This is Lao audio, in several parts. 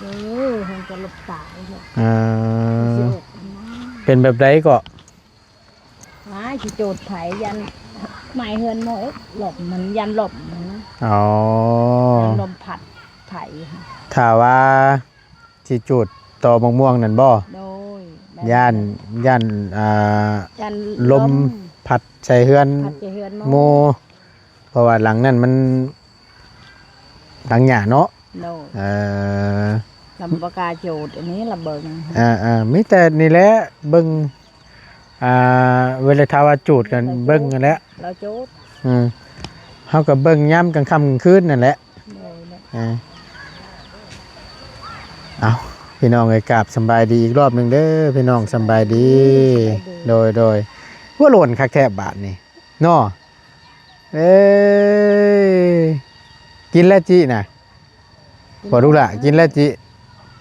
ເອີ ເພິ່ນກໍຫຼົບຕາຍເນາະ. ອ່າ ຊິອອກມາ ເປັນແບບໃດເກາະ? ວ້າຍ ຊິໂຈດໄຜ ຢ້ານໄມ້ເຮືອນໝົດ ຫຼົບ ມັນຢ້ານຫຼົບນະ. ອໍ ຢ້ານລົມພັດໄຜ. ຖ້າວ່າຊິຈູດຕໍໝາກມ່ວງນັ້ນບໍ່? ໂດຍ ແບບນັ້ນ ຢ້ານ ຢ້ານ ອ່າ ຢ້ານລົມ ລົມພັດໃສ່ເຮືອນ ພັດໃສ່ເຮືອນໝູ່ ໝູ່ ເພາະວ່າຫຼັງນັ້ນມັນຫຼັງຫຍ້າເນາະ. ໂດຍ ເອີ ລຳບໍ່ກ້າຈູດ ອັນນີ້ລະເບິ່ງ ເອີໆ ມີແຕ່ນີ້ແຫຼະເບິ່ງ ອ່າ ເວລາຖ້າວ່າຈູດກັນເບິ່ງຫັ້ນແຫຼະ ລາວຈູດ ອືມ ເຮົາກໍເບິ່ງຍາມກາງຄ່ຳກາງຄືນນັ້ນແຫຼະ. ໂດຍ ເອີ ເອົາ ພີ່ນ້ອງເອີຍ ກາບສຳບາຍດີອີກລອບໜຶ່ງເດີ ພີ່ນ້ອງ ສຳບາຍດີ. ສະບາຍດີ ໂດຍໆ ວ່າຫຼວນຄັກແທ້ບາດນີ້ເນາະ. ເອີຍ ກິນແລ້ວຈິນະ ບໍ່ລູກຫຼ້າ ກິນແລ້ວຈິ?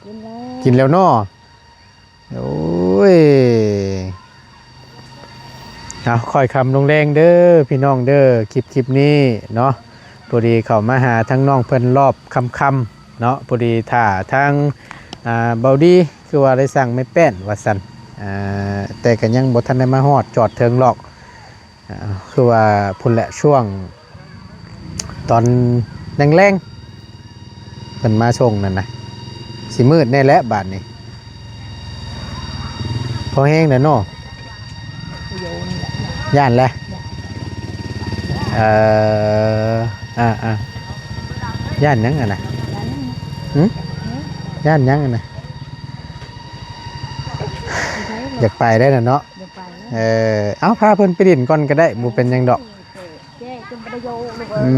ກິນແລ້ວ ກິນແລ້ວເນາະ. ໂອ້ຍ ເອົາ ຄ່ອຍຄ່ຳລົງແລງເດີພີ່ນ້ອງເດີ ຄລິບ ຄລິບນີ້ເນາະ. ພໍດີເຂົ້າມາຫາທາງນ້ອງເພິ່ນລອບຄ່ຳໆເນາະ ພໍດີຖ້າທາງ ອ່າ ເບົາດີ ຄືວ່າໄດ້ສັ່ງໄມ້ແປ້ນວ່າຊັ້ນ ອ່າ ແຕ່ກໍຍັງບໍ່ທັນໄດ້ມາຮອດຈອດເຖິງຫຼອກ. ອ່າ ຄືວ່າພຸ້ນແຫຼະ ຊ່ວງຕອນແລງໆ ເພິ່ນມາສົ່ງນັ້ນນະ ຊິມືດແດ່ແຫຼະບາດນີ້ ພໍແຮງແລ້ວເນາະ. ຢ້ານແຫຼະ ເອີ ອ່າໆ ຢ້ານຫຍັງຫັ້ນນະ? ຫຶ? ຢ້ານຫຍັງຫັ້ນນະ? ຢາກໄປໄດ້ລະເນາະ. ເອີ ເອົາ ພາເພິ່ນໄປຫຼິ້ນກ່ອນກໍໄດ້ ບໍ່ເປັນຫຍັງດອກ. ອື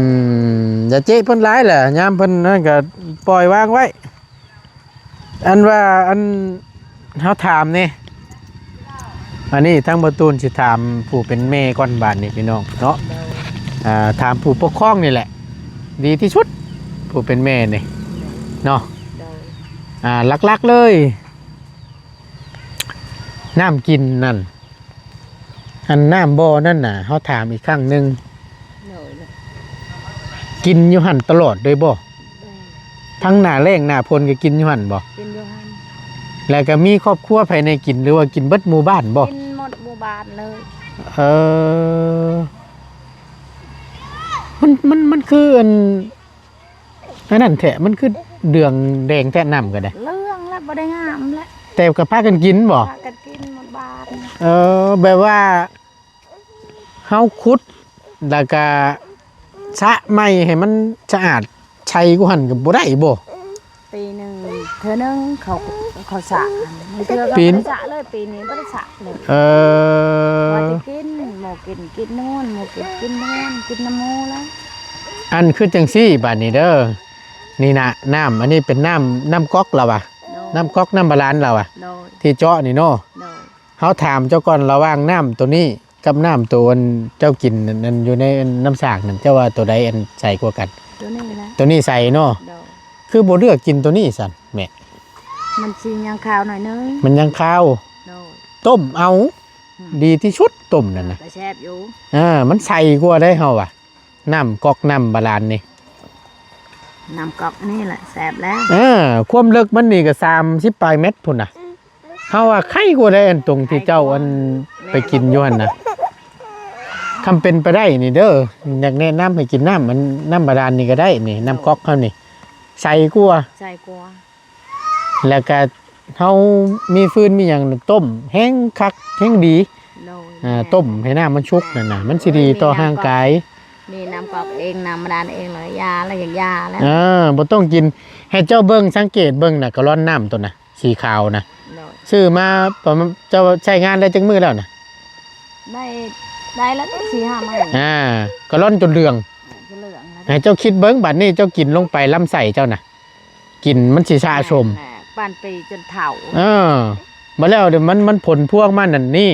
ມ ຢ່າເຈະເພິ່ນຫຼາຍແຫຼະ ຍາມເພິ່ນນັ້ນກໍປ່ອຍວາງໄວ້. ອັນວ່າ ອັນ ເຮົາຖາມນີ້ ອັນນີ້ທາງບໍ່ຕູນຊິຖາມຜູ້ເປັນແມ່ກ່ອນບາດນີ້ພີ່ນ້ອງເນາະ. ອ່າ ຖາມຜູ້ປົກຄອງນີ້ແຫຼະ ດີທີ່ສຸດ ຜູ້ເປັນແມ່ນີ້ເນາະ. ອ່າ ຫຼັກໆເລີຍ ນ້ຳກິນນັ້ນ ອັນນ້ຳບໍ່ນັ້ນນະ ເຮົາຖາມອີກຄັ້ງໜຶ່ງ ໂດຍ ກິນຢູ່ຫັ້ນຕະຫຼອດເລີຍບໍ່? ໂດຍ ທັງໜ້າແລ້ງໜ້າຝົນກໍກິນຢູ່ຫັ້ນບໍ່? ກິນຢູ່ຫັ້ນ ແລ້ວກໍມີຄອບຄົວໃຜແດ່ກິນ ຫຼືວ່າກິນເບິດໝູ່ບ້ານບໍ່? ກິນໝົດໝູ່ບ້ານເລີຍ. ເອີ ມັນ ມັນ ມັນຄືອັນ ອັນນັ້ນແທ້ ມັນຄືເຫຼືອງແດງແທ້ ນ້ຳກໍໄດ້ ເຫຼືອງແລ້ວ ບໍ່ໄດ້ງາມແລ້ວ ແຕ່ກໍພາກັນກິນບໍ່? ພາກັນກິນໝົດບ້ານ. ເອີ ແບບວ່າເຮົາຂຸດ ແລ້ວກໍຊະໃໝ່ໃຫ້ມັນສະອາດ ໃສ່ກູຫັ້ນກໍບໍ່ໄດ້ບໍ່? ປີໜຶ່ງເທື່ອໜຶ່ງເຂົາ ເຂົາສະ ບາງເທື່ອກໍບໍ່ໄດ້ສະເລີຍ ປີນີ້ບໍ່ໄດ້ສະເລີຍ. ເອີ ວ່າຊິກິນ ໝູ່ກິນ ກິນນວນ ໝູ່ກິນ ກິນນວນ ກິນນຳໝູ່ແລ້ວ. ອັນຄືຈັ່ງຊີ້ບາດນີ້ເດີ ນີ້ນະ ນ້ຳ ອັນນີ້ເປັນນ້ຳ ນ້ຳກັອກລາວວ່າ ໂດຍ ນ້ຳກັອກ ນ້ຳບາດານລາວວ່າ ໂດຍ ທີ່ເຈາະນີ້ເນາະ. ໂດຍ ເຮົາຖາມເຈົ້າກ່ອນ ລະຫວ່າງນ້ຳໂຕນີ້ກັບນ້ຳໂຕອັນເຈົ້າກິນນັ້ນ ອັນຢູ່ໃນນ້ຳສາກນັ້ນ ເຈົ້າວ່າໂຕໃດອັນໃສກວ່າກັນ? ໂຕນີ້ແຫຼະ ໂຕນີ້ໃສເນາະ. ໂດຍ ຄືບໍ່ເລືອກກິນໂຕນີ້ຊັ້ນແມ່? ມັນຊິຍັງຄາວໜ້ອຍໜຶ່ງ ມັນຍັງຄາວ. ໂດຍ ຕົ້ມເອົາ ອືມ ດີທີ່ສຸດຕົ້ມນັ້ນນະ ກໍແຊບຢູ່. ເອີ ມັນໃສກວ່າໄດ໋ ເຮົາວ່າ ນ້ຳກັອກ ນ້ຳບາດານນີ້ ນ້ຳກັອກນີ້ແຫຼະແຊບແລ້ວ. ເອີ ຄວາມເລິກມັນນີ້ກໍສາມສິບປາຍແມັດພຸ້ນນະ. ເຮົາວ່າໄຄກວ່າໄດ໋ ອັນຕົງທີ່ເຈົ້າອັນໄປກິນຢູ່ຫັ້ນນະ. ຄັນເປັນໄປໄດ້ນີ້ເດີ ຢາກແນະນຳໃຫ້ກິນນ້ຳ ອັນ ນ້ຳບາດານນີ້ກໍໄດ້ນີ້ ນ້ຳກັອກເຮົານີ້ ໃສກວ່າ ໃສກວ່າ. ແລ້ວກະເຮົາມີຟືນມີຫຍັງຕົ້ມແຮງຄັກແຮງດີ. ໂດຍ ອ່າ ແມ່ນ ຕົ້ມໃຫ້ນ້ຳມັນສຸກນັ້ນນະ ມັນຊິດີຕໍ່ຮ່າງກາຍ. ມີນ້ຳກອກເອງ ນ້ຳບາດານເອງ ແລ້ວຢາ ແລ້ວຢາກຢາແລ້ວ. ເອີ ບໍ່ຕ້ອງກິນ ໃຫ້ເຈົ້າເບິ່ງ ສັງເກດເບິ່ງນະ ກາລອນນ້ຳໂຕນະ ສີຂາວນະ. ໂດຍ ຊື້ມາປະມານ ເຈົ້າໃຊ້ງານໄດ້ຈັກມື້ແລ້ວນະ? ໄດ້ ໄດ້ແລ້ວສີ່ຫ້າມື້. ອ່າ ກາລອນຈົນເຫຼືອງ ເອີ ຈົນເຫຼືອງແລ້ວ. ໃຫ້ເຈົ້າຄິດເບິ່ງ ບັດນີ້ເຈົ້າກິນລົງໄປ ລຳໄສ້ເຈົ້ານະ ກິນມັນຊິສະສົມ. ແມ່ນແຫຼະ ປານປີຈົນເຖົ້າ. ເອີ ມາແລ້ວມັນ ມັນຜົນພວງມານັ້ນນີ້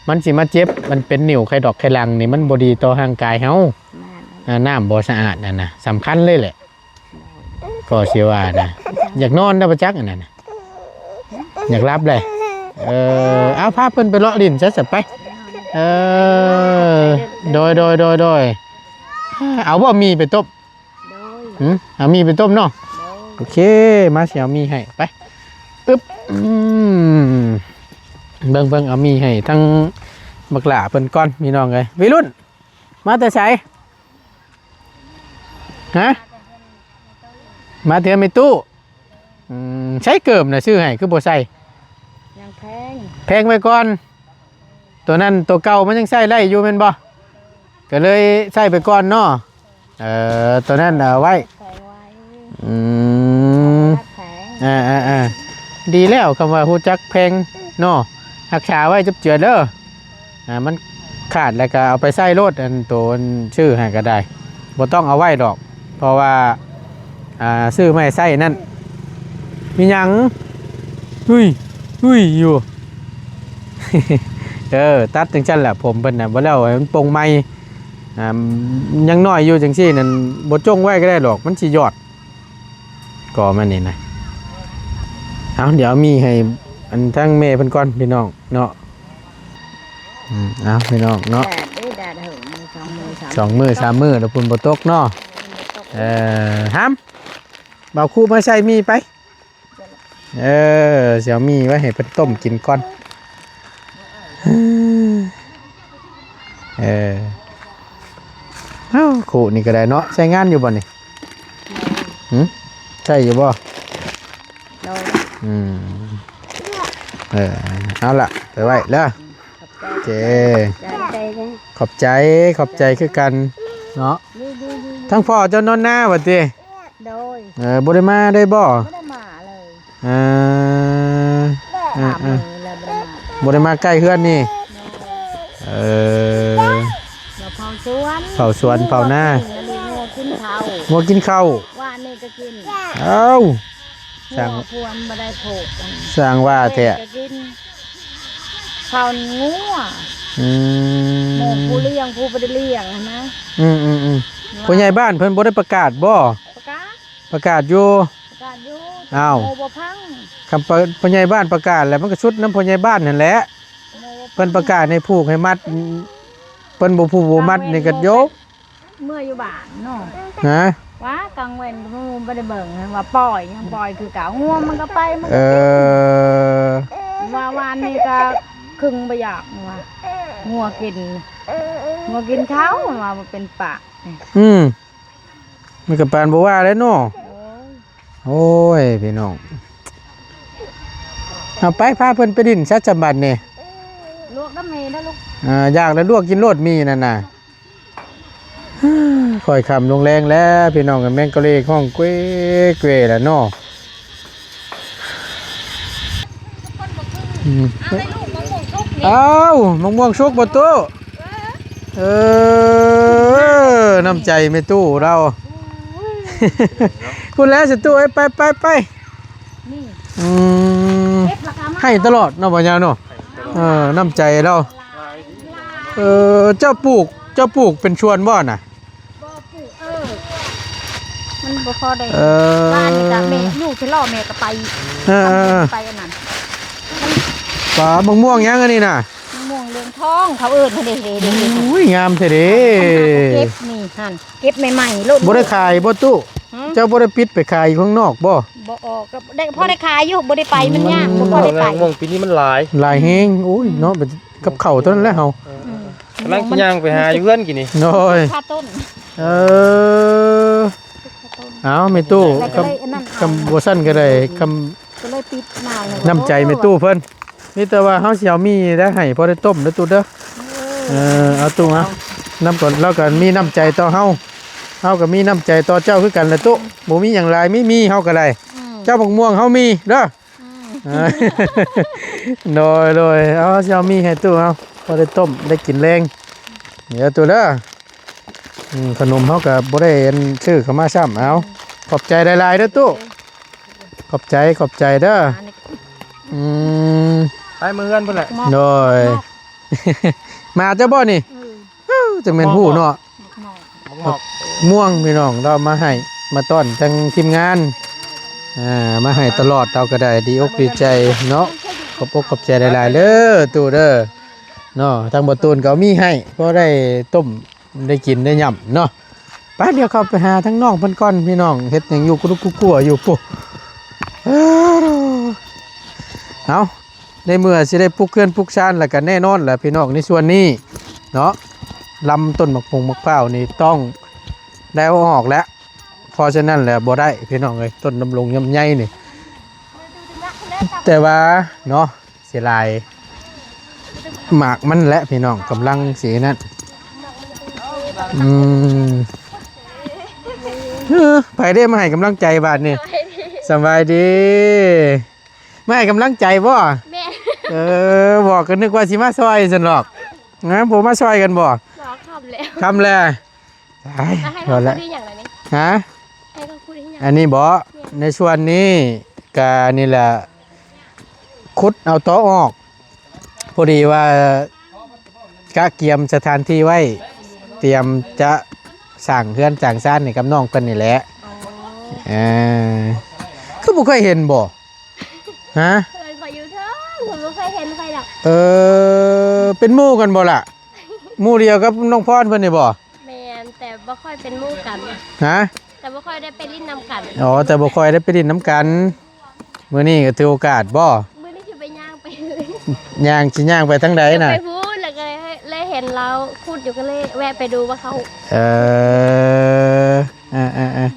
ມັນຊິມາເຈັບ ມັນເປັນໜິວໄຂ່ດອກໄຂ່ຫຼັງນີ້ ມັນບໍ່ດີຕໍ່ຮ່າງກາຍເຮົາ. ແມ່ນແຫຼະ ອ່າ ນ້ຳບໍ່ສະອາດນັ້ນນະ ສຳຄັນເລີຍແຫຼະ. ໂດຍ ກໍຊິວ່ານະ ຢາກນອນແລ້ວບໍ່ຈັກອັນນັ້ນນະ ຢາກຫຼັບເລີຍ. ເອີ ເອົາ ພາເພິ່ນໄປເລາະຫຼິ້ນຊະ ໄປ. ເອີ ໂດຍ ໂດຍ ໂດຍ ໂດຍ. ເອົາບໍ່ ໝີ່ໄປຕົ້ມ? ໂດຍ ຫຶ ເອົາໝີ່ໄປຕົ້ມເນາະ. ໂດຍ ໂອເຄ ມາ ຊິເອົາໝີ່ໃຫ້ ໄປ ອຶບ ອືມ ເບິ່ງ ເບິ່ງ ເອົາໝີ່ໃຫ້ທັງບັກຫຼ້າເພິ່ນກ່ອນ ພີ່ນ້ອງເອີຍ. ໄວລຸ້ນ ມາແຕ່ໃສ? ຮະ? ມາແຕ່ເຮືອນແມ່ຕູ້. ອືມ ໃຊ້ເກີບນະ ຊື້ໃຫ້ຄືບໍ່ໃສ່? ຍັງແພງ ແພງໄວ້ກ່ອນ. ຕົວນັ້ນ ຕົວເກົ່າມັນຍັງໃຊ້ໄດ້ຢູ່ແມ່ນບໍ່? ກໍເລີຍໃຊ້ໄປກ່ອນເນາະ. ເອີ ຕົວນັ້ນເອົາໄວ້ ແພງໄວ້ ອືມ ແພງ ເອີໆໆ ດີແລ້ວ ຄຳວ່າຮູ້ຈັກແພງເນາະ ຮັກສາໄວ້ຈັບເຈືອເດີ. ອ່າ ມັນຂາດແລ້ວກໍເອົາໄປໃຊ້ໂລດ ອັນໂຕອັນຊື້ໃຫ້ກໍໄດ້ ບໍ່ຕ້ອງເອົາໄວ້ດອກ ເພາະວ່າ ອ່າ ຊື້ມາໃຫ້ໃຊ້ນັ້ນ ມີຫຍັງ? ຫຸຍ ຫຸຍຢູ່ ເອີ ຕັດຈັ່ງຊັ້ນແຫຼະ ຜົມເພິ່ນນະ ບໍ່ແລ້ວໃຫ້ມັນປົ່ງໃໝ່ ອ່າ ຍັງນ້ອຍຢູ່ຈັ່ງຊີ້ນັ້ນ ບໍ່ຈົ່ງໄວ້ກໍໄດ້ດອກ ມັນຊິຢອດ ກໍມັນນີ້ນະ. ເອົາ ດຽວມີໃຫ້ອັນທາງແມ່ເພິ່ນກ່ອນ ພີ່ນ້ອງເນາະ. ອືມ ເອົາ ພີ່ນ້ອງເນາະ ແດດເດ້ ແດດເຫິງ ມື້ສອງມື້ສາມ ສອງມື້ສາມມື້ແລ້ວ ຝົນບໍ່ຕົກເນາະ. ເອີ ຫ້າມ ເອົາຄຸມາໃສ່ໝີ່ໄປ. ເອີ ຊິເອົາໝີ່ໄວ້ໃຫ້ເພິ່ນຕົ້ມກິນກ່ອນ. ເອີ ເອົ້າ ຄຸນີ້ກໍໄດ້ເນາະ ໃຊ້ງານຢູ່ບໍ່ນີ້? ຫຶ ໃຊ້ຢູ່ບໍ່? ໂດຍ ອືມ ເອີ ເອົາລະ ໄປໄວ້ເດີ. ໂອເຄ ຂອບໃຈເດີ ຂອບໃຈ ຂອບໃຈຄືກັນເນາະ. ທາງພໍ່ເຈົ້ານອນນາບໍ່ຕິ? ໂດຍ ເອີ ບໍ່ໄດ້ມາເລີຍບໍ່? ບໍ່ໄດ້ມາເລີຍ ເອີ ສາມມື້ແລ້ວບໍ່ໄດ້ມາ ບໍ່ໄດ້ມາໃກ້ເຮືອນນີ້. ໂດຍ ເອີ ມາເຝົ້າສວນ ເຝົ້າສວນເຝົ້ານາ ງົວກິນເຂົ້າ ງົວກິນເຂົ້າ ວານນີ້ກໍກິນ. ເອົ້າ ສ້າງ ງົວພວນບໍ່ໄດ້ໂພດ ສ້າງວ່າແທ້ ແມ່ກໍກິນ ເຂົ້າງົວ ອືມ ໝູ່ຜູ້ລ້ຽງ ຜູ້ບໍ່ໄດ້ລ້ຽງຫັ້ນນະ. ອືມໆໆ ຜູ້ໃຫຍ່ບ້ານເພິ່ນບໍ່ໄດ້ປະກາດບໍ່? ປະກາດ ປະກາດຢູ່ ປະກາດຢູ່ ອ້າວ ໂມບໍ່ຟັງ ຄຳປະ ຜູ້ໃຫຍ່ບ້ານປະກາດແລ້ວ ມັນກໍສຸດນຳຜູ້ໃຫຍ່ບ້ານຫັ້ນແຫຼະ. ໂມບໍ່ຟັງ ເພິ່ນປະກາດໃຫ້ຜູກໃຫ້ມັດ ເພິ່ນບໍ່ຜູກບໍ່ມັດນີ້ກໍໂຍ ເມື່ອຢູ່ບ້ານເນາະ ຮະ ວ່າກາງເວັນກໍບໍ່ໄດ້ເບິ່ງວ່າປ່ອຍ ຍັງປ່ອຍຄືເກົ່າ ງົວມັນກໍໄປ ມັນກໍ ເອີ ກິນ ວ່າວານນີ້ກໍຄຶງບໍ່ຢາກວ່າ ງົວກິນ ງົວກິນເຂົ້າວ່າບໍ່ເປັນປະ ອືມ ມັນກໍປານບໍ່ວ່າແຫຼະເນາະ. ໂອ້ຍ ໂອ້ຍ ພີ່ນ້ອງ ເອົາໄປ ພາເພິ່ນໄປຫຼິ້ນຊະ ຈຳບັດນີ້ ລວກນຳແມ່ເດີລູກ ອ່າ ຢາກແລ້ວລວກກິນໂລດໝີ່ນັ້ນນະ. ຄ່ອຍຄ່ຳລົງແລງແລ້ວ ພີ່ນ້ອງ ແມງກະເລກຮ້ອງເກວໆ ແລ້ວເນາະ. ອືມ ອ້າວ ມະມ່ວງສຸກບໍ່ຕູ້? ເອີ ນ້ຳໃຈແມ່ຕູ້ລາວ ພຸ້ນແຫຼະ ສະຕູ້ເອີຍ ໄປໆໆ. ນີ້ ອືມ ເກັບລະກະມາ ໃຫ້ຕະຫຼອດເນາະ ບໍ່ຍາວເນາະ ໃຫ້ຕະຫຼອດ ເອີ ນ້ຳໃຈລາວ. ເອີ ເຈົ້າປູກ ເຈົ້າປູກເປັນສວນບໍ່ນະ? ບໍ່ປູກ ເອີ ມັນບໍ່ພໍໄດ້ ເອີ ວານນີ້ກະແມ່ຢູ່ເທລໍ ແມ່ກໍໄປ ເອີໆໆ ໄປອັນນັ້ນ ປາ ມະມ່ວງຫຍັງອັນນີ້ນະ? ມະມ່ວງເຫຼືອງທອງ ເຂົາເອີ້ນຫັ້ນເດ້ ເດ້ໆໆ ໂອ້ຍ ງາມແທ້ເດ້ ເກັບນີ້ຫັ້ນ ເກັບໃໝ່ໆໂລດ. ບໍ່ໄດ້ຂາຍບໍ່ຕູ້? ຫື ເຈົ້າບໍ່ໄດ້ປິດໄປຂາຍຢູ່ຂ້າງນອກບໍ່? ບໍ່ອອກ ກໍໄດ້ ພໍໄດ້ຂາຍຢູ່ ບໍ່ໄດ້ໄປ ມັນຍາກ ບໍ່ພໍໄດ້ໄປ. ມະມ່ວງປີນີ້ມັນຫຼາຍ ຫຼາຍແຮງ ໂອ້ຍ ເນາະ ເປັນກັບເຂົ້າເທົ່ານັ້ນແຫຼະເຮົາ. ເອີ ອືມ ກຳລັງຊິຍ່າງໄປຫາຢູ່ເຮືອນກີ້ນີ້ ໂດຍ ຄາຕົ້ນ ເອີ ເອົາ ແມ່ຕູ້ ແລ້ວກໍເລີຍອັນນັ້ນ ຄຳ ເອົາ ບໍ່ຊັ້ນກໍໄດ້ ຄຳ ກໍເລີຍປິດມາເລີຍ ນ້ຳໃຈແມ່ຕູ້ເພິ່ນ ມີແຕ່ວ່າເຮົາຊິເອົາໝີ່ໄດ້ໃຫ້ພໍໄດ້ຕົ້ມເດີຕູ້ເດີ. ເອີ ເອີ ເອົາຕູ້ເອົາ ນຳກ່ອນ ລາວກໍມີນ້ຳໃຈຕໍ່ເຮົາ ເຮົາກໍມີນ້ຳໃຈຕໍ່ເຈົ້າຄືກັນແຫຼະຕູ້ ບໍ່ມີຫຍັງຫຼາຍ ມີໝີ່ເຮົາກໍໄດ້ ອືມ ເຈົ້າບັກມ່ວງເຮົາມີເດີ. ອືມ ເອີ ໂດຍ ໂດຍ ເອົາ ຊິເອົາໝີ່ໃຫ້ຕູ້ເຮົາ ພໍໄດ້ຕົ້ມໄດ້ກິນແລງ ເດີຕູ້ເດີ. ອືມ ຂະໜົມເຮົາກໍບໍ່ໄດ້ອັນຊື້ເຂົ້າມາຊ້ຳ ເອົາ ຂອບໃຈຫຼາຍໆເດີຕູ້ ຂອບໃຈ ຂອບໃຈເດີ. ອືມ ໄປເມືອເຮືອນພຸ້ນແຫຼະ ໂດຍ ໝາກເຈົ້າບໍ່ນີ້? ເອີ ເອີ ຈັ່ງແມ່ນຮູ້ເນາະ ໝາກ ໝາກ ໝາກມ່ວງ ພີ່ນ້ອງ ລາວມາໃຫ້ ມາຕ້ອນທາງທີມງານ ອ່າ ມາໃຫ້ຕະຫຼອດ ລາວກໍໄດ້ດີອົກດີໃຈເນາະ. ຂອບອົກຂອບໃຈຫຼາຍໆເດີຕູ້ເດີ ເນາະ ທາງບໍ່ຕູນກໍເອົາມີໃຫ້ ພໍໄດ້ຕົ້ມ ໄດ້ກິນໄດ້ຫຍ້ຳເນາະ. ໄປ ດຽວເຂົ້າໄປຫາທາງນ້ອງເພິ່ນກ່ອນພີ່ນ້ອງ ເຮັດຫຍັງຢູ່ກຸລຸກກຸກົວຢູ່ພຸ້ນ. ເອີ ເອົາ ໃນເມື່ອຊິໄດ້ປຸກເຮືອນປຸກຊານແລ້ວ ກໍແນ່ນອນແຫຼະພີ່ນ້ອງ ໃນສ່ວນນີ້ເນາະ ລຳຕົ້ນໝາກຜົງໝາກພ້າວນີ້ຕ້ອງໄດ້ເອົາອອກແລ້ວ. ເພາະສະນັ້ນແຫຼະບໍ່ໄດ້ພີ່ນ້ອງເອີຍ ຕົ້ນດຳລົງຍຳໃຫຍ່ນີ້ ແຕ່ວ່າເນາະ ເສຍດາຍໝາກມັນແຫຼະພີ່ນ້ອງ ກຳລັງຊິນັ້ນ. ອືມ ເອີ ໃຜເດ້ມາໃຫ້ກຳລັງໃຈບາດນີ້? ສະບາຍດີ ສະບາຍດີ ມາໃຫ້ກຳລັງໃຈບໍ່? ແມ່ນ ເອີ ບອກກໍນຶກວ່າຊິມາຊ່ອຍຊັ້ນດອກ. ນະ ບໍ່ມາຊ່ອຍກັນບໍ່? ບໍ່ ຄ່ຳແລ້ວ ຄ່ຳແລ້ວ. ຕາຍ ມາໃຫ້ເຮົາຂຸດອີ່ຫຍັງລະນີ້? ຮະ? ໃຫ້ເຮົາຂຸດອີ່ຫຍັງ? ອັນນີ້ບໍ? ແມ່ນ ໃນສ່ວນນີ້ກະນີ້ແຫຼະ ຂຸດເອົາຕໍອອກ ພໍດີວ່າກະກຽມສະຖານທີ່ໄວ້ ຕຽມຈະສ້າງເຮືອນສ້າງຊານໃຫ້ກັບນ້ອງເພິ່ນນີ້ແຫຼະ. ອໍ ເອີ ຄືບໍ່ເຄີຍເຫັນບໍ? ຮະ? ເພິ່ນຂ້ອຍຢູ່ເທິງ ເພິ່ນບໍ່ເຄີຍເຫັນຂ້ອຍດອກ. ເອີ ເປັນໝູ່ກັນບໍລະ? ໝູ່ດຽວກັບນ້ອງພອນເພິ່ນນີ້ບໍ? ແມ່ນ ແຕ່ບໍ່ຄ່ອຍເປັນໝູ່ກັນ. ຮະ? ແຕ່ບໍ່ຄ່ອຍໄດ້ໄປຫຼິ້ນນຳກັນ. ອໍ ແຕ່ບໍ່ຄ່ອຍໄດ້ໄປຫຼິ້ນນຳກັນ. ມື້ນີ້ກໍຖືໂອກາດບໍ? ມື້ນີ້ຊິໄປຍ່າງໄປ ຍ່າງ ຊິຍ່າງໄປທາງໃດນະ? ໄປພຸ້ນ ແລ້ວກໍເລີຍເຫັນລາວຂຸດຢູ່ ກໍເລີຍແວະໄປດູວ່າເຂົາ ເອີ ເອີໆ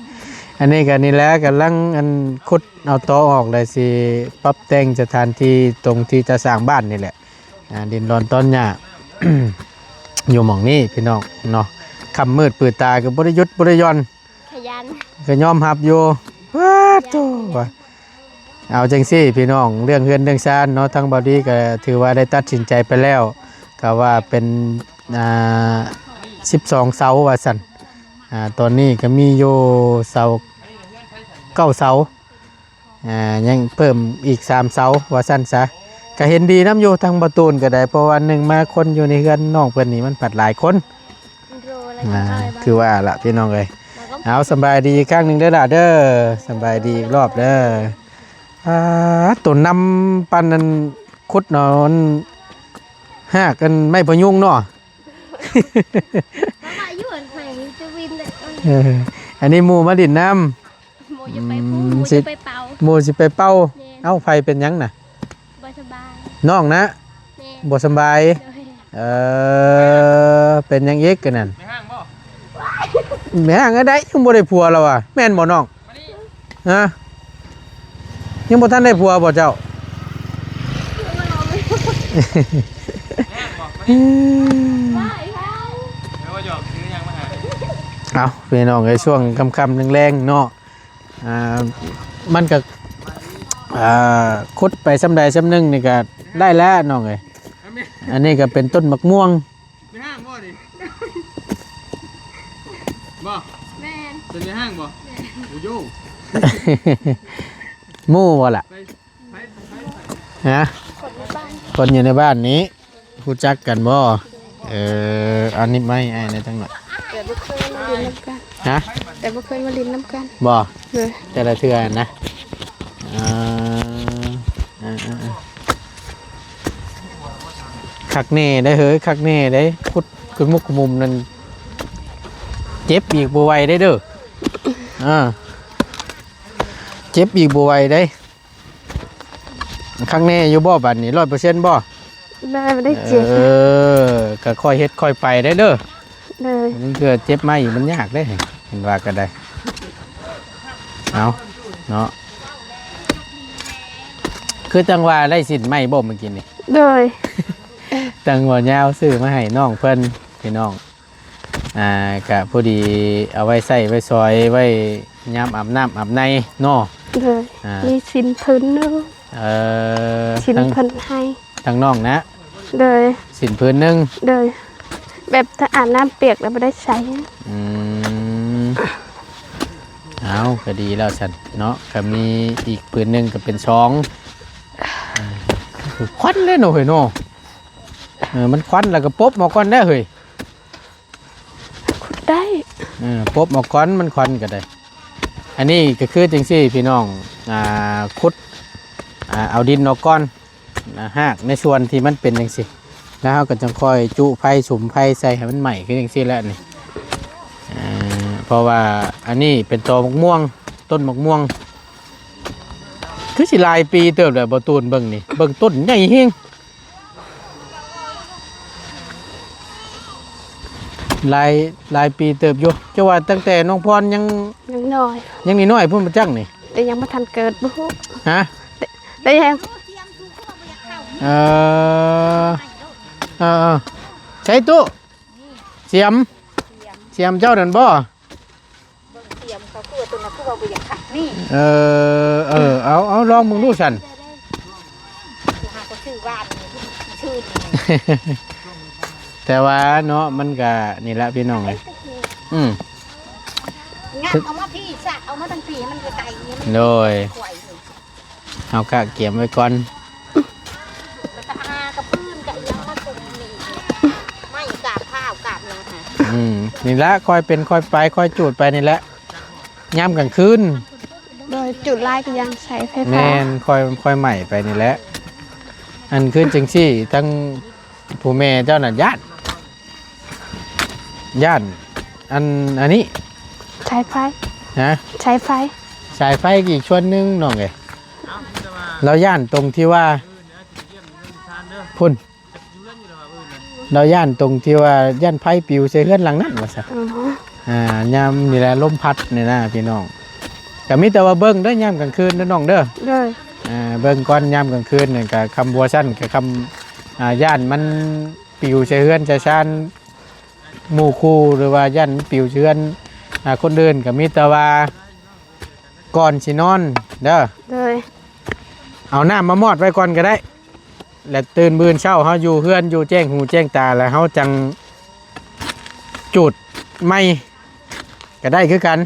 ໆ ອັນນີ້ກໍນີ້ແຫຼະ ກຳລັງອັນຂຸດເອົາຕໍອອກ ແລ້ວຊິປັບແຕ່ງສະຖານທີ່ຕົງທີ່ຈະສ້າງບ້ານນີ້ແຫຼະ. ອ່າ ດິນດອນຕອນຫຍ້າ ຢູ່ໝ່ອງນີ້ພີ່ນ້ອງເນາະ ຄ່ຳມືດປືດຕາກໍບໍ່ໄດ້ຢຸດບໍ່ໄດ້ຢ່ອນ ຂະຫຍັນ ກໍຍອມຮັບຢູ່. ປາດໂທ້ ຂະຫຍັນ ວ່າ ເອົາຈັ່ງຊີ້ພີ່ນ້ອງ ເລື່ອງເຮືອນເລື່ອງຊານເນາະ ທາງບ່າວດີກໍຖືວ່າໄດ້ຕັດສິນໃຈໄປແລ້ວ ກໍວ່າເປັນ ອ່າ ສິບສອງເສົາວ່າຊັ້ນ. ອ່າ ຕອນນີ້ກໍມີຢູ່ເສົາເກົ້າເສົາ. ອ່າ ຍັງເພີ່ມອີກສາມເສົາວ່າຊັ້ນຊະ ກະເຫັນດີນຳຢູ່ທາງບ່າວຕູນກໍໄດ້ ເພາະວ່າໜຶ່ງມາຄົນຢູ່ໃນເຮືອນນ້ອງເພິ່ນນີ້ມັນພັດຫຼາຍຄົນ. ອ່າ ຄືວ່າລະພີ່ນ້ອງເອີຍ. ເອົາ ສະບາຍດີອີກຄັ້ງໜຶ່ງເດີຫຼ້າເດີ ສະບາຍດີອີກຮອບເດີ. ອ່າ ໂຕນຳປານນັ້ນ ຂຸດເນາະ ຮາກອັນໄມ້ພະຍຸງເນາະ. ວ່າຢູ່ອັນໄຜມີແຕ່ວິນເດ້. ເອີ ອັນນີ້ໝູ່ມາຫຼິ້ນນຳ. ໝູ່ຊິໄປພຸ້ນ ອືມ ໝູ່ຊິໄປເປົ່າ ໝູ່ຊິໄປເປົ່າ. ແມ່ນ ເອົ້າ ໃຜເປັນຫຍັງນະ? ບໍ່ສະບາຍ ນ້ອງນະ. ແມ່ນ ບໍ່ສະບາຍ. ໂດຍ ເອີ ເປັນຫຍັງອີກກັນນັ້ນ? ແມ່ຮ້າງບໍ່? ແມ່ຮ້າງອັນໃດ ຍັງບໍ່ໄດ້ຜົວລະຫວາ ແມ່ນບໍ່ນ້ອງ? ຮະ? ຍັງບໍ່ທັນໄດ້ຜົວບໍ່ເຈົ້າ? ເອົ້າ ພີ່ນ້ອງເອີຍ ຊ່ວງຄ່ຳໆແລງໆເນາະ ອ່າ ມັນກໍ ອ່າ ຂຸດໄປສ່ຳໃດສ່ຳໜຶ່ງນີ້ກໍໄດ້ແລ້ວນ້ອງເອີຍ. ອັນນີ້ກໍເປັນຕົ້ນໝາກມ່ວງ. ແມ່ຮ້າງບໍ່ນີ້? ບໍ່ ແມ່ນ ເປັນແມ່ຮ້າງບໍ່? ແມ່ນ ໂອ້ໂຫ ໝູ່ບໍ່ລະ? ໄປ ໄປ ໄປ ຮະ? ຄົນຢູ່ໃນບ້ານນີ້ ຮູ້ຈັກກັນບໍ່? ເອີ ເອົານິບໄມ້ໃຫ້ອ້າຍແດ່ຈັກໜ້ອຍ. ແຕ່ບໍ່ເຄີຍມາຫຼິ້ນນຳກັນ. ຮະ? ແຕ່ບໍ່ເຄີຍມາຫຼິ້ນນຳກັນ. ບໍ່? ໂດຍ ແຕ່ລະເທື່ອນະ. ເອີ ເອີ ເອີ ເອີ ຄັກແນ່ໄດ໋ເຮີ້ຍ ຄັກແນ່ໄດ໋. ຂຸດຄືມຸກຂະມຸມນັ້ນ ເຈັບອີກບໍ່ໄຫວໄດ໋ເດີ. ອ່າ ເຈັບອີກບໍ່ໄຫວໄດ໋. ຄັກແນ່ຢູ່ບໍ່ບາດນີ້ ຮ້ອຍເປີເຊັນບໍ່? ໄດ້ ບໍ່ໄດ້ເຈັບ. ເອີ ກໍຄ່ອຍເຮັດຄ່ອຍໄປໄດ້ເດີ. ໂດຍ ບາງເທື່ອເຈັບມາອີກມັນຍາກເດ້ ເຫັນວ່າກໍໄດ້. ເອົາເນາະ ຄືຈັ່ງວ່າໄດ້ສິ້ນໃໝ່ບໍ່ມື້ກີ້ນີ້? ໂດຍ ຕັ້ງບໍ່ຍາວຊື້ມາໃຫ້ນ້ອງເພິ່ນ ພີ່ນ້ອງ. ອ່າ ກະພໍດີເອົາໄວ້ໃຊ້ໄວ້ສອຍ ໄວ້ຍາມອາບນ້ຳອາບໃນເນາະ. ໂດຍ ອ່າ ມີສິ້ນຜືນໜຶ່ງ. ເອີ ສິ້ນ ທາງ ເພິ່ນໃຫ້ ທາງນ້ອງນະ. ໂດຍ ສິ້ນຜືນໜຶ່ງ. ໂດຍ ແບບຖ້າອາບນ້ຳປຽກແລ້ວບໍ່ໄດ້ໃຊ້. ອືມ ເອົາ ກໍດີແລ້ວຊັ້ນເນາະ ກໍມີອີກຜືນໜຶ່ງກໍເປັນສອງ. ເອີ ຄືຄວັນເລີຍເນາະເຮີ້ຍເນາະ. ເອີ ມັນຄວັນແລ້ວກໍປົບອອກກ່ອນເດີເຮີ້ຍ. ໄດ້ ເອີ ປົບອອກກ່ອນ ມັນຄວັນກໍໄດ້. ອັນນີ້ກໍຄືຈັ່ງຊີ້ພີ່ນ້ອງ ອ່າ ຂຸດ ອ່າ ເອົາດິນອອກກ່ອນ ອ່າ ຮາກໃນສ່ວນທີ່ມັນເປັນຈັ່ງຊີ້ ແລ້ວເຮົາກໍຈັ່ງຄ່ອຍຈຸໄຟສຸມໄຟໃສ່ໃຫ້ມັນໄໝ້ຄືຈັ່ງຊີ້ແຫຼະນີ້. ອ່າ ເພາະວ່າອັນນີ້ເປັນຕໍໝາກມ່ວງ ຕົ້ນໝາກມ່ວງ ຄືຊິຫຼາຍປີເຕີບແລ້ວ ບໍ່ຕູນເບິ່ງນີ້ ເບິ່ງຕົ້ນໃຫຍ່ແຮງ. ຫຼາຍ ຫຼາຍປີເຕີບຢູ່ ເຈົ້າວ່າຕັ້ງແຕ່ນ້ອງພອນຍັງ ຍັງນ້ອຍ ຍັງນ້ອຍໆພຸ້ນບໍ່ຈັກນີ້ ແຕ່ຍັງບໍ່ທັນເກີດບໍ່ຮູ້ ຮະ ແຕ່ ແຕ່ຍັງ ເອີ ເອີໆ ໃສຕູ້ ສຽມ ສຽມເຈົ້ານັ້ນບໍ່? ເບິ່ງສຽມເຂົາຄືວ່າຕົວນັ້ນຄືວ່າບໍ່ຢາກຄັກນີ້ ເອີ ເອີ ເອົາ ເອົາລອງເບິ່ງດູຊັ້ນ ຜູ້ຫາກໍຊື້ວານນີ້ ຊື້ນີ້ ແຕ່ວ່າເນາະ ມັນກະນີ້ລະພີ່ນ້ອງເອີຍ ອືມ ງັດເອົາມາພີ້ຊະ ເອົາມາທາງພີ້ໃຫ້ມັນໄກໆ ນີ້ມັນ ໂດຍ ໄກ ເຮົາກະກຽມໄວ້ກ່ອນ ແລ້ວກະຫາກະຟືນກະອີ່ຫຍັງມາສຸມນີ້ ໄມ້ກາບພ້າວກາບຫຍັງຫັ້ນ ອືມ ນີ້ລະ ຄ່ອຍເປັນຄ່ອຍໄປ ຄ່ອຍຈູດໄປນີ້ແຫຼະ ຍາມກາງຄືນ ໂດຍ ຈູດຫຼາຍກະຍັງໃຊ້ໄຟຟ້າ ແມ່ນ ຄ່ອຍ ຄ່ອຍໄໝ້ໄປນີ້ແຫຼະ ອັນຄືນຈັ່ງຊີ້ ທັງຜູ້ແມ່ເຈົ້ານັ້ນຢ້ານ ຢ້ານ ອັນ ອັນນີ້ ສາຍໄຟ ຮະ ສາຍໄຟ ສາຍໄຟອີກສ່ວນໜຶ່ງນ້ອງເອີຍ ລາວຢ້ານຕົງທີ່ວ່າ ພຸ້ນ ລາວຢ້ານຕົງທີ່ວ່າຢ້ານໄຟປິວໃສ່ເຮືອນຫຼັງນັ້ນວ່າຊັ້ນ ອໍ ອ່າ ຍາມນີ້ແຫຼະລົມພັດນີ້ນະພີ່ນ້ອງ ກະມີແຕ່ວ່າເບິ່ງເດີຍາມກາງຄືນເດີນ້ອງເດີ ໂດຍ ອ່າ ເບິ່ງກ່ອນຍາມກາງຄືນນີ້ກະຄຳບໍ່ຊັ້ນກະຄຳ ອ່າ ຢ້ານມັນປິວໃສ່ເຮືອນໃສ່ຊານ ໝູ່ຄູ່ ຫຼືວ່າຢ້ານປິວເຊືອນ ອ່າ ຄົນອື່ນ ກະມີແຕ່ວ່າກ່ອນຊິນອນເດີ ໂດຍ ເອົານ້ຳມາມອດໄວ້ກ່ອນກະໄດ້ ແລະ ຕື່ນມື້ເຊົ້າເຮົາຢູ່ເຮືອນຢູ່ແຈ້ງຫູແຈ້ງຕາ ແລ້ວເຮົາຈັ່ງຈູດໃໝ່ກະໄດ້ຄືກັນ.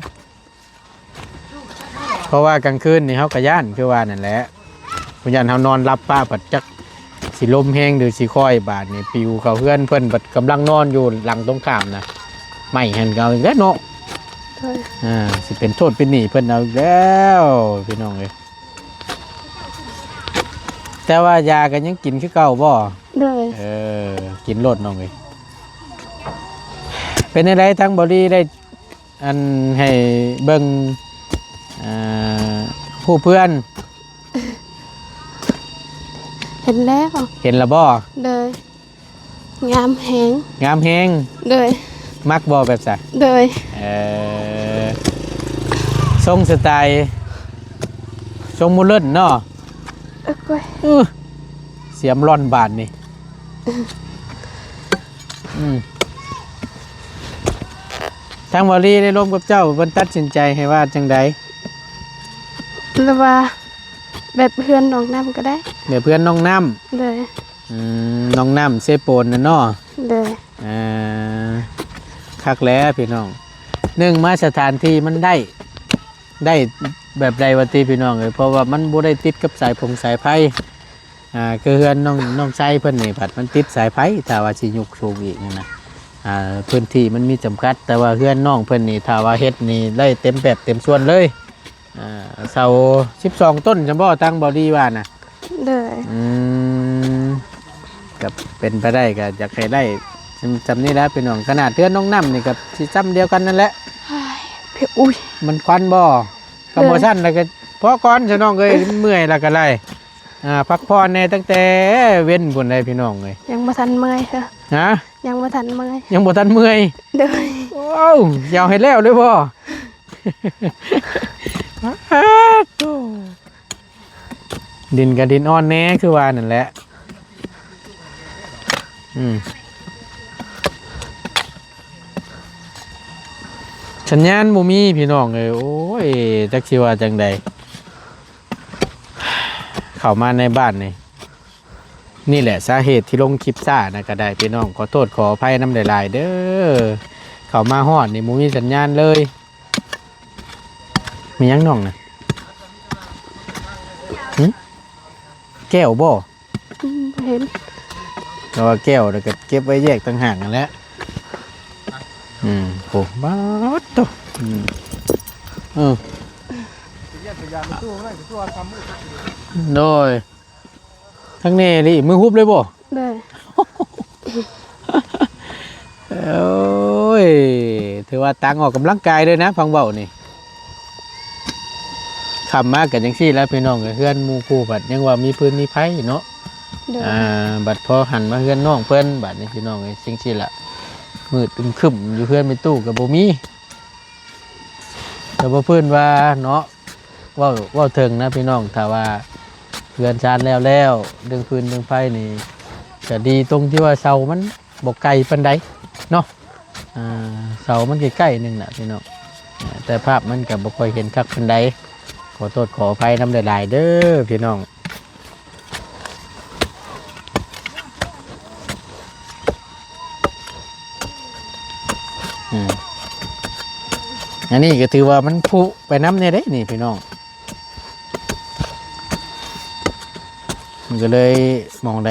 ເພາະວ່າກາງຄືນນີ້ເຮົາກະຢ້ານຄືວ່ານັ້ນແຫຼະ ຢ້ານເຮົານອນຫຼັບປະພັດຈັກຊິລົມແຮງຫຼືຊິຄ່ອຍ ບາດນີ້ປິວເຂົ້າເຮືອນເພິ່ນ ບັດກຳລັງນອນຢູ່ຫຼັງຕົງຂ້າມນະ ໄໝ້ຫັ້ນກະເອົາອີກແລ້ວເນາະ ໂດຍ ອ່າ ຊິເປັນໂທດເປັນໜີ້ເພິ່ນເອົາອີກແລ້ວພີ່ນ້ອງເອີຍ ແຕ່ວ່າຢາກະຍັງກິນຄືເກົ່າບໍ່? ໂດຍ ເອີ ກິນໂລດນ້ອງເອີຍ ເປັນຈັ່ງໃດທາງບໍ່ດີໄດ້ ອັນໃຫ້ເບິ່ງ ເອີ ຮູບເພື່ອນ ເຫັນແລ້ວ ເຫັນລະບໍ່? ໂດຍ ງາມແຮງ ງາມແຮງ ໂດຍ ມັກບໍ່ແບບຊະ? ໂດຍ ເອີ ຊົງສະໄຕ ຊົງໂມເດີນເນາະ ເອີ ສຽມລ່ອນບາດນີ້. ອືມ ທາງວາລີໄດ້ລົມກັບເຈົ້າ ເພິ່ນຕັດສິນໃຈໃຫ້ວ່າຈັ່ງໃດ? ລະວ່າແບບເຮືອນນ້ອງນ້ຳກະໄດ້ ແບບເຮືອນນ້ອງນ້ຳ ໂດຍ ອືມ ນ້ອງນ້ຳເຊໂປນນະເນາະ ໂດຍ ອ່າ ຄັກແຫຼະພີ່ນ້ອງ ໜຶ່ງມາສະຖານທີ່ມັນໄດ້ ໄດ້ແບບໃດວ່າຕິພີ່ນ້ອງເອີຍ ເພາະວ່າມັນບໍ່ໄດ້ຕິດກັບສາຍຟົງສາຍໄຟ ອ່າ ຄືເຮືອນນ້ອງ ນ້ອງໄຊເພິ່ນນີ້ພັດມັນຕິດສາຍໄຟ ຖ້າວ່າຊິຍົກສູງອີກຫັ້ນນະ ອ່າ ພື້ນທີ່ມັນມີຈຳກັດ ແຕ່ວ່າເຮືອນນ້ອງເພິ່ນນີ້ ຖ້າວ່າເຮັດນີ້ໄດ້ເຕັມແບບເຕັມສ່ວນເລີຍ ອ່າ ເສົາສິບສອງຕົ້ນຊັ້ນບໍ່ ທາງບໍ່ດີວ່ານະ? ໂດຍ ອືມ ກະເປັນໄປໄດ້ກະຢາກໃຫ້ໄດ້ຊ່ຳນີ້ແຫຼະພີ່ນ້ອງ ຂະໜາດເຮືອນນ້ອງນ້ຳນີ້ກະຊິຊ່ຳດຽວກັນນັ້ນແຫຼະ ໂອ້ຍ ມັນຄວັນບໍ່? ກະບໍ່ຊັ້ນລະກະພໍກ່ອນຊະນ້ອງເອີຍ ເມື່ອຍລະກະໄລ່ ອ່າ ພັກຜ່ອນແດ່ຕັ້ງແຕ່ເວັນພຸ້ນໃດພີ່ນ້ອງເອີຍ ຍັງບໍ່ທັນເມື່ອຍເທື່ອ ຮະ ຍັງບໍ່ທັນເມື່ອຍ ຍັງບໍ່ທັນເມື່ອຍ ໂດຍ ໂອ້ ຢາກໃຫ້ແລ້ວເລີຍບໍ່? ດິນກະດິນອ່ອນແດ່ຄືວ່ານັ້ນແຫຼະ ອືມ ສັນຍານບໍ່ມີພີ່ນ້ອງເອີຍ ໂອ້ຍ ຈັກຊິວ່າຈັ່ງໃດ ເຂົ້າມາໃນບ້ານນີ້ ນີ້ແຫຼະສາເຫດທີ່ລົງຄລິບຊ້ານະກະໄດ້ພີ່ນ້ອງ ຂໍໂທດຂໍອະໄພນຳຫຼາຍໆເດີ ເຂົ້າມາຮອດນີ້ບໍ່ມີສັນຍານເລີຍ. ມີຫຍັງນ້ອງນະ? ຫຶ? ແກ້ວບໍ່? ອືມ ບໍ່ເຫັນ ແຕ່ວ່າແກ້ວແລ້ວກະເກັບໄວ້ແຍກຕ່າງຫາກຫັ້ນແຫຼະ. ອືມ ໂອ້ ບາດໂຕ ອືມ ເອີ ໂດຍ. ຄັກແນ່ອີ່ຫຼີ ມືຮຸບເລີຍບໍ່? ໂດຍ. ໂອ້ຍ ຖືວ່າຕັ້ງອອກກຳລັງກາຍເລີຍນະ ຟັງເວົ້ານີ້. ຄ່ຳມາກໍຈັ່ງຊີ້ແຫຼະພີ່ນ້ອງເອີຍ ເຮືອນໝູ່ຄູ່ບັດຍັງວ່າມີຟືນມີໄຟເນາະ. ໂດຍ ອ່າ ບັດພໍຫັນມາເຮືອນນ້ອງເພິ່ນ ບັດນີ້ພີ່ນ້ອງເອີຍ ຈັ່ງຊີ້ລະ ມືດຄຶ້ມຢູ່ເຮືອນແມ່ຕູ້ກໍບໍ່ມີ. ກໍບໍ່ເພິ່ນວ່າເນາະ ເວົ້າ ເວົ້າເຖິງນະພີ່ນ້ອງ ຖ້າວ່າເຮືອນຊານແລ້ວໆ ເລື່ອງຟືນເລື່ອງໄຟນີ້ ກໍດີຕົງທີ່ວ່າເສົາມັນບໍ່ໄກປານໃດເນາະ. ອ່າ ເສົາມັນໃກ້ໆ ໜຶ່ງນະພີ່ນ້ອງ ອ່າ ແຕ່ພາບມັນກໍບໍ່ຄ່ອຍເຫັນຄັກປານໃດ ຂໍໂທດຂໍອະໄພນຳຫຼາຍໆ ເດີພີ່ນ້ອງ. ອືມ ອັນນີ້ກໍຖືວ່າມັນຜຸໄປນຳແດ່ເດ້ນີ້ພີ່ນ້ອງ ມັນກໍເລີຍ ໝ່ອງໃດ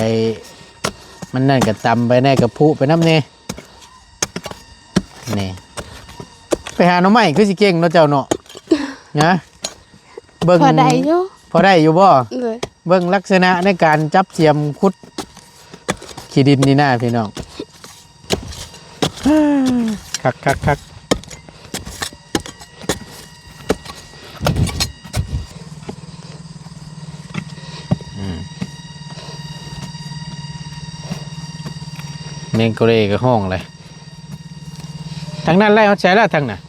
ມັນນັ້ນກໍຕຳໄປແດ່ ກໍຜຸໄປນຳແດ່. ນີ້ ໄປຫາໜໍ່ໄມ້ຄືຊິເກັ່ງເນາະເຈົ້າເນາະ ນະ ເບິ່ງ ພໍໄດ້ຢູ່ ພໍໄດ້ຢູ່ບໍ່? ໂດຍ ເບິ່ງລັກສະນະໃນການຈັບສຽມຂຸດຂີ້ດິນນີ້ນະພີ່ນ້ອງ ຄັກໆໆ. ອືມ ແມງໂກເລກໍຮ້ອງແຫຼະ ທາງນັ້ນໄລ່ຮອດໃສລະທາງນັ້ນ.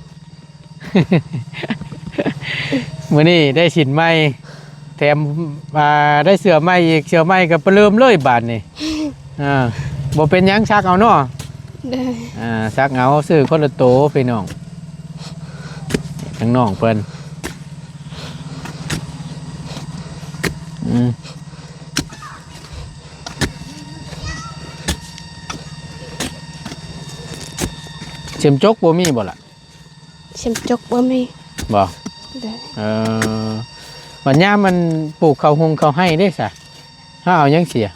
ມື້ນີ້ໄດ້ສິນໃໝ່ ແຖມ ອ່າ ໄດ້ເສື້ອໃໝ່ອີກ ເສື້ອໃໝ່ກໍປະເລີ່ມເລີຍບາດນີ້. ອ່າ ບໍ່ເປັນຫຍັງ ຊັກເອົາເນາະ. ໂດຍ ອ່າ ຊັກເອົາ ຊື້ຄົນລະໂຕພີ່ນ້ອງ ທາງນ້ອງເພິ່ນ. ອືມ ເຂັມຈົກບໍ່ມີບໍ່ລະ? ເຂັມຈົກບໍ່ມີ. ບໍ່? ໂດຍ ເອີ ບັດຍາມມັນປູກເຂົ້າຮຸ່ງເຂົ້າໄຮ່ເດ້ຊະ ເຮົາເອົາຫຍັງເສຍ?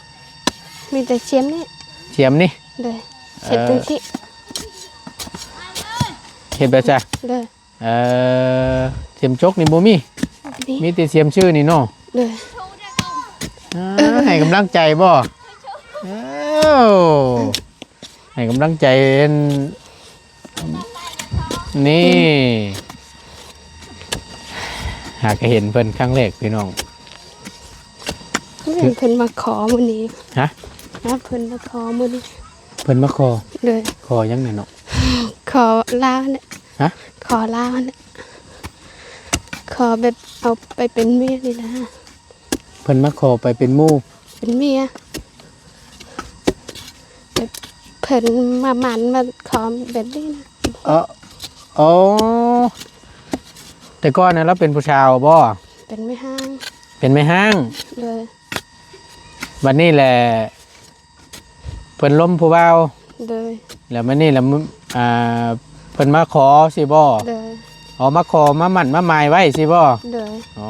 ມີແຕ່ສຽມນີ້ ສຽມນີ້. ໂດຍ ເອີ ສຽມຈັ່ງຊີ້ ເຮັດແບບຊະ. ໂດຍ ເອີ ສຽມຈົກນີ້ບໍ່ມີ? ບໍ່ມີ ມີແຕ່ສຽມຊື່ນີ້ເນາະ. ໂດຍ ເອີ ໃຫ້ກຳລັງໃຈບໍ່? ເອີ ໃຫ້ກຳລັງໃຈ ນີ້ ຫາກະເຫັນເພິ່ນຄັ້ງແລກພີ່ນ້ອງ. ເຫັນເພິ່ນມາຂໍມື້ນີ້. ຮະ? ວ່າເພິ່ນມາຂໍມື້ນີ້. ເພິ່ນມາຂໍ? ໂດຍ ຂໍຫຍັງນະເນາະ? ຂໍລາວແຫຼະ. ຮະ? ຂໍລາວແຫຼະ ຂໍແບບເອົາໄປເປັນເມຍນີ້ນະ. ເພິ່ນມາຂໍໄປເປັນໝູ່ ເປັນເມຍ ແບບເພິ່ນມາໝັ້ນມາຂໍແບບນີ້ນະ. ເອີ ໂອ້ ແຕ່ກ່ອນນະລາວເປັນຜູ້ສາວບໍ່? ເປັນແມ່ຮ້າງ. ເປັນແມ່ຮ້າງ. ໂດຍ ບັດນີ້ແຫຼະ ເພິ່ນລົມຜູ້ບ່າວ. ໂດຍ ແລ້ວມື້ນີ້ລະ ອ່າ ເພິ່ນມາຂໍຊີ້ບໍ່? ໂດຍ ອໍ ມາຂໍມາໝັ້ນມາໝາຍໄວ້ຊີ້ບໍ່? ໂດຍ ອໍ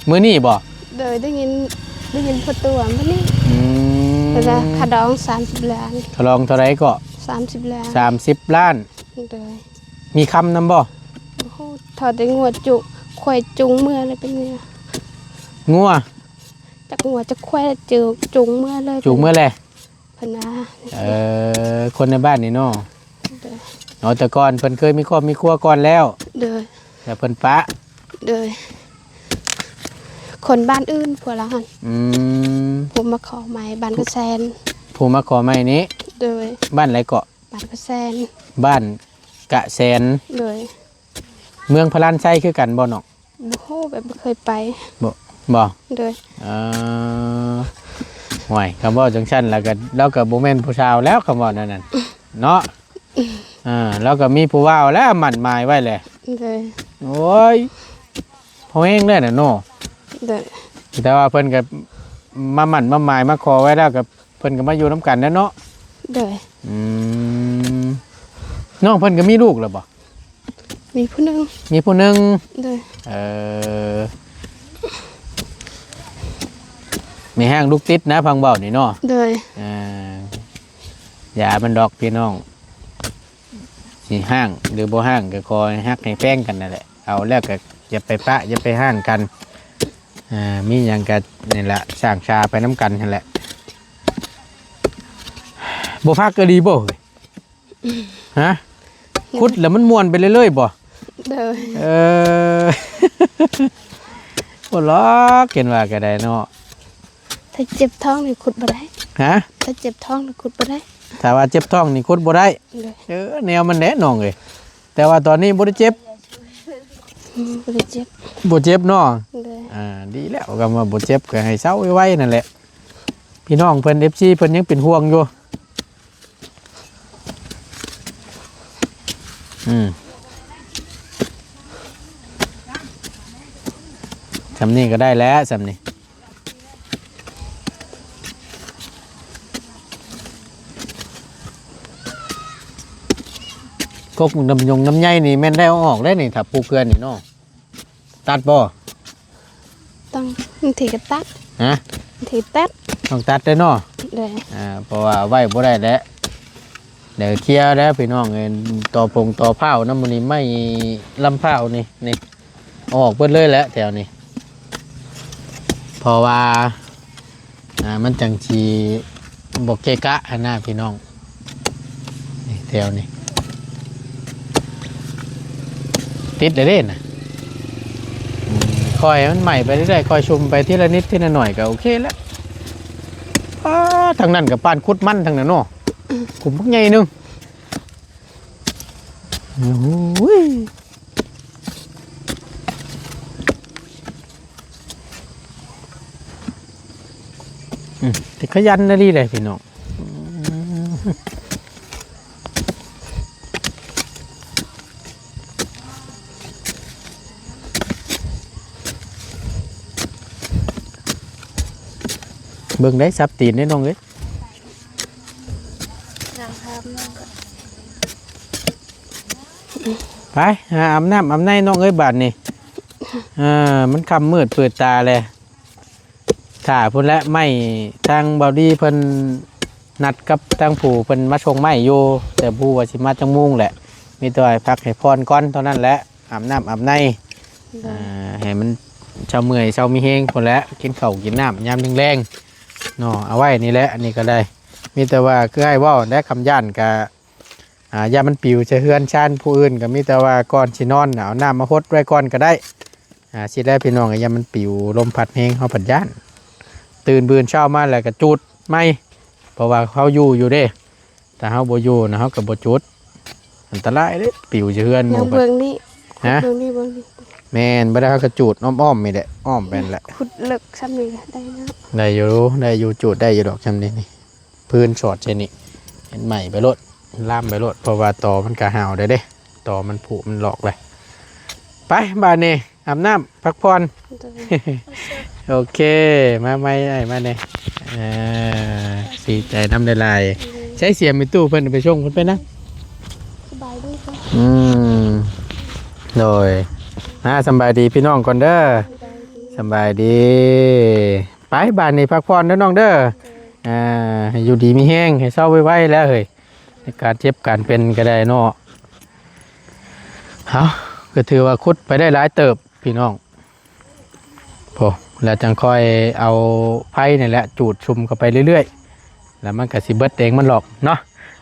ມື້ນີ້ບໍ່? ໂດຍ ໄດ້ຍິນ ໄດ້ຍິນພໍ່ຕົວະມື້ນີ້. ອືມ ເພິ່ນວ່າຄ່າດອງສາມສິບລ້ານ. ຄ່າດອງເທົ່າໃດເກາະ? ສາມສິບລ້ານ. ສາມສິບລ້ານ. ໂດຍ ມີຄຳນຳບໍ່? ໂອ້ໂຫ ເທົ່າແຕ່ງົວຈຸ ຄວາຍຈູງເມືອເລີຍ ເປັນເມືອ ງົວ ຈັກງົວຈັກຄວາຍ ຈູງເມືອເລີຍ ຈູງເມືອແຫຼະ ເພິ່ນວ່າ. ເອີ ຄົນໃນບ້ານນີ້ເນາະ. ໂດຍ ອໍ ແຕ່ກ່ອນເພິ່ນເຄີຍມີຄອບມີຄົວກ່ອນແລ້ວ. ໂດຍ ແລ້ວເພິ່ນປະ. ໂດຍ ຄົນບ້ານອື່ນ ຜົວລາວຫັ້ນ. ອືມ ຜູ້ມາຂໍໃໝ່ ບ້ານກະແຊນ. ຜູ້ມາຂໍໃໝ່ນີ້? ໂດຍ ບ້ານໃດເກາະ? ບ້ານກະແຊນ. ບ້ານກະແຊນ. ໂດຍ ເມືອງພະລານໄຊຄືກັນບໍ່ນ້ອງ? ບໍ່ຮູ້ ແບບບໍ່ເຄີຍໄປ. ບໍ່ ບໍ່? ໂດຍ ເອີ ຫ້ວຍ ຄຳເວົ້າຈັ່ງຊັ້ນລະກະ ລາວກະບໍ່ແມ່ນຜູ້ສາວແລ້ວ ຄຳເວົ້າແນວນັ້ນເນາະ. ເອີ ລາວກະມີຜູ້ບ່າວແລ້ວ ໝັ້ນໝາຍໄວ້ແຫຼະ. ໂດຍ ໂອ້ຍ ພໍແຮງແລ້ວນະເນາະ. ໂດຍ ແຕ່ວ່າເພິ່ນກະມາໝັ້ນມາໝາຍມາຂໍໄວ້ແລ້ວ ກະເພິ່ນກະມາຢູ່ນຳກັນແລ້ວເນາະ. ໂດຍ ອືມ ນ້ອງເພິ່ນກະມີລູກແລ້ວບໍ່? ມີຜູ້ໜຶ່ງ. ມີຜູ້ໜຶ່ງ. ໂດຍ ເອີ ແມ່ຮ້າງລູກຕິດນະ ຟັງເວົ້ານີ້ເນາະ. ໂດຍ ເອີ ຢ່າມັນດອກພີ່ນ້ອງ ຊິຮ້າງຫຼືບໍ່ຮ້າງ ກະຂໍໃຫ້ຮັກໃຫ້ແພງກັນນັ້ນແຫຼະ. ເອົາແລ້ວກະຢ່າໄປປະ ຢ່າໄປຮ້າງກັນ. ອ່າ ມີຫຍັງກະນີ້ແຫຼະ ສ້າງສາໄປນຳກັນຫັ້ນແຫຼະ. ບໍ່ພັກກະດີບໍ່? ຮະ? ຂຸດແລ້ວມັນມ່ວນໄປເລື້ອຍໆບໍ່? ໂດຍ. ເອີ ບໍ່ຫຼອກ ເຫັນວ່າກໍໄດ້ເນາະ. ຖ້າເຈັບທ້ອງນີ້ຂຸດບໍ່ໄດ້. ຮະ? ຖ້າເຈັບທ້ອງນີ້ຂຸດບໍ່ໄດ້. ຖ້າວ່າເຈັບທ້ອງນີ້ຂຸດບໍ່ໄດ້. ໂດຍ. ເອີ ແນວມັນແຫຼະນ້ອງເອີຍ. ແຕ່ວ່າຕອນນີ້ບໍ່ໄດ້ເຈັບ. ອືມ ບໍ່ໄດ້ເຈັບ. ບໍ່ເຈັບເນາະ. ໂດຍ. ອ່າ ດີແລ້ວ ຄຳວ່າບໍ່ເຈັບກໍໃຫ້ເຊົາໄວໆນັ້ນແຫຼະ. ພີ່ນ້ອງເພິ່ນ ເອັຟຊີ ເພິ່ນຍັງເປັນຫ່ວງຢູ່. ອືມ ຊ່ຳນີ້ກໍໄດ້ແລ້ວ ຊ່ຳນີ້. ກົກນ້ຳຍົງນ້ຳໃຍນີ້ແມ່ນໄດ້ເອົາອອກແລ້ວນີ້ ຖ້າປູກເຮືອນນີ້ເນາະ. ຕັດບໍ່? ຕ້ອງ ບາງທີກໍຕັດ. ຮະ? ບາງທີຕັດ. ຕ້ອງຕັດເດ້ເນາະ. ໂດຍ. ອ່າ ເພາະວ່າໄວ້ບໍ່ໄດ້ແຫຼະ. ດຽວເຄຍແລ້ວພີ່ນ້ອງເອີຍ ຕໍພົງຕໍພ້າວນຳ ມື້ນີ້ໄມ້ລຳພ້າວນີ້ ນີ້ ອອກເບິດເລີຍແຫຼະແຖວນີ້ ເພາະວ່າ ອ່າ ມັນຈັ່ງຊິບໍ່ເກະກະຫັ້ນນະພີ່ນ້ອງ. ນີ້ແຖວນີ້ ຕິດແລ້ວເດ້ນະ. ອືມ ຄ່ອຍໃຫ້ມັນໄໝ້ໄປເລື້ອຍໆ ຄ່ອຍຊຸມໄປທີລະນິດທີລະໜ້ອຍກໍໂອເຄແລ້ວ. ອ້າ ທາງນັ້ນກໍປານຂຸດມັນທາງນັ້ນເນາະ. ອືມ ຂຸມບັກໃຫຍ່ໜຶ່ງ. ໂອ້ຍ ອືມ ແຕ່ຂະຫຍັນອີ່ຫຼີເດ້ພີ່ນ້ອງ. ເບິ່ງໄດ້ ສັບຕີນເດ້ນ້ອງເອີຍ. ໄປຫາອາບນ້ຳອາບໃນນ້ອງເອີຍບາດນີ້. ເອີ ມັນຄ່ຳມືດມືດຕາແລ້ວ. ຖ້າພຸ້ນແຫຼະ ໄມ້ທາງເບົາດີເພິ່ນນັດກັບທາງຜູ້ເພິ່ນມາສົ່ງໄມ້ຢູ່ ແຕ່ບໍ່ຮູ້ວ່າຊິມາຈັກໂມງແຫຼະ. ມີແຕ່ວ່າໃຫ້ພັກໃຫ້ຜ່ອນກ່ອນເທົ່ານັ້ນແຫຼະ ອາບນ້ຳອາບໃນ. ໂດຍ. ອ່າ ໃຫ້ມັນເຊົາເມື່ອຍເຊົາມີແຮງພຸ້ນແຫຼະ ກິນເຂົ້າກິນນ້ຳຍາມແລງໆເນາະ. ເອົາໄວ້ນີ້ແຫຼະ ອັນນີ້ກໍໄດ້ ມີແຕ່ວ່າຄືອ້າຍເວົ້າແຫຼະ ຄຳຢ້ານກະ ອ່າ ຢ້ານມັນປິວໃສ່ເຮືອນຊານຜູ້ອື່ນ ກໍມີແຕ່ວ່າກ່ອນຊິນອນນະ ເອົານ້ຳມາຫົດໄວ້ກ່ອນກໍໄດ້. ອ່າ ຊິໄດ້ພີ່ນ້ອງ ຢ້ານມັນປິວ ລົມພັດແຮງເຮົາພັດຢ້ານ. ຕື່ນມື້ເຊົ້າມາແລ້ວກໍຈູດໃໝ່ ເພາະວ່າເຮົາຢູ່ຢູ່ເດ້. ຖ້າເຮົາບໍ່ຢູ່ນະ ເຮົາກໍບໍ່ຈູດ ອັນຕະລາຍເດ້ ປິວໃສ່ເຮືອນໝູ່. ເບິ່ງນີ້ ຮະ? ເບິ່ງນີ້ ເບິ່ງນີ້. ແມ່ນ ບໍ່ໄດ້ ເຮົາກໍຈູດອ້ອມໆນີ້ແຫຼະ ອ້ອມໄປຫັ້ນແຫຼະ. ຂຸດເລິກຊ່ຳນີ້ໄດ້ເນາະ. ໄດ້ຢູ່ ໄດ້ຢູ່ ຈູດໄດ້ຢູ່ດອກຊ່ຳນີ້ນີ້. ຟືນສອດໃສ່ນີ້ ເຮັດໄໝ້ໄປໂລດ ລາມໄປໂລດ ເພາະວ່າຕໍມັນກະຫາວໄດ້ເດ້ ຕໍມັນຜຸມັນຫຼອກເລີຍ. ໄປ ບາດນີ້ອາບນ້ຳພັກຜ່ອນ. ໂດຍ. ໂອເຄ ມາໃໝ່ອ້າຍມາແດ່. ເອີ ດີໃຈນຳຫຼາຍໆ. ອືມ ໃຊ້ສຽງແມ່ຕູ້ເພິ່ນໄປສົ່ງເພິ່ນໄປນະ. ສະບາຍດີ. ອືມ ໂດຍ. ມາ ສຳບາຍດີພີ່ນ້ອງກ່ອນເດີ. ສະບາຍດີ. ສະບາຍດີ. ໄປ ບາດນີ້ພັກຜ່ອນເດີນ້ອງເດີ. ໂດຍ. ອ່າ ໃຫ້ຢູ່ດີມີແຮງ ໃຫ້ເຊົາໄວໆແລ້ວເຮີ້ຍ ໃນການເຈັບການເປັນກໍໄດ້ເນາະ. ເຮົາກໍຖືວ່າຂຸດໄປໄດ້ຫຼາຍເຕີບພີ່ນ້ອງ. ໂອ້ ແລ້ວຈັ່ງຄ່ອຍເອົາໄຟນີ້ແຫຼະຈູດຊຸມເຂົ້າໄປເລື້ອຍໆ ແລ້ວມັນກໍຊິເບິດເອງມັນຫຼອກເນາະ.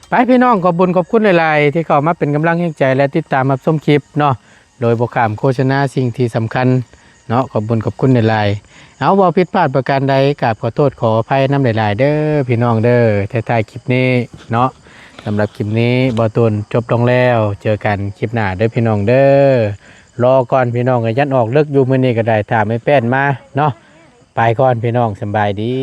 ໄປ ພີ່ນ້ອງ ຂອບບຸນຂອບຄຸນຫຼາຍໆ ທີ່ເຂົ້າມາເປັນກຳລັງແຮງໃຈ ແລະ ຕິດຕາມຮັບຊົມຄລິບເນາະ ໂດຍບໍ່ຂ້າມໂຄສະນາສິ່ງທີ່ສຳຄັນເນາະ. ຂອບບຸນຂອບຄຸນຫຼາຍໆ. ເອົາ ເວົ້າຜິດພາດປະການໃດ ກາບຂໍໂທດຂໍອະໄພນຳຫຼາຍໆເດີພີ່ນ້ອງເດີ. ແທ້ໆຄລິບນີ້ເນາະ ສຳລັບຄລິບນີ້ ບໍ່ຕູນຈົບລົງແລ້ວ. ເຈີກັນຄລິບໜ້າເດີພີ່ນ້ອງເດີ. ລໍກ່ອນພີ່ນ້ອງ ກໍຢ້ານອອກເລິກຢູ່ ມື້ນີ້ກໍໄດ້ ຖ້າແມ່ແປ້ນມາເນາະ. ໄປກ່ອນພີ່ນ້ອງ ສຳບາຍດີ.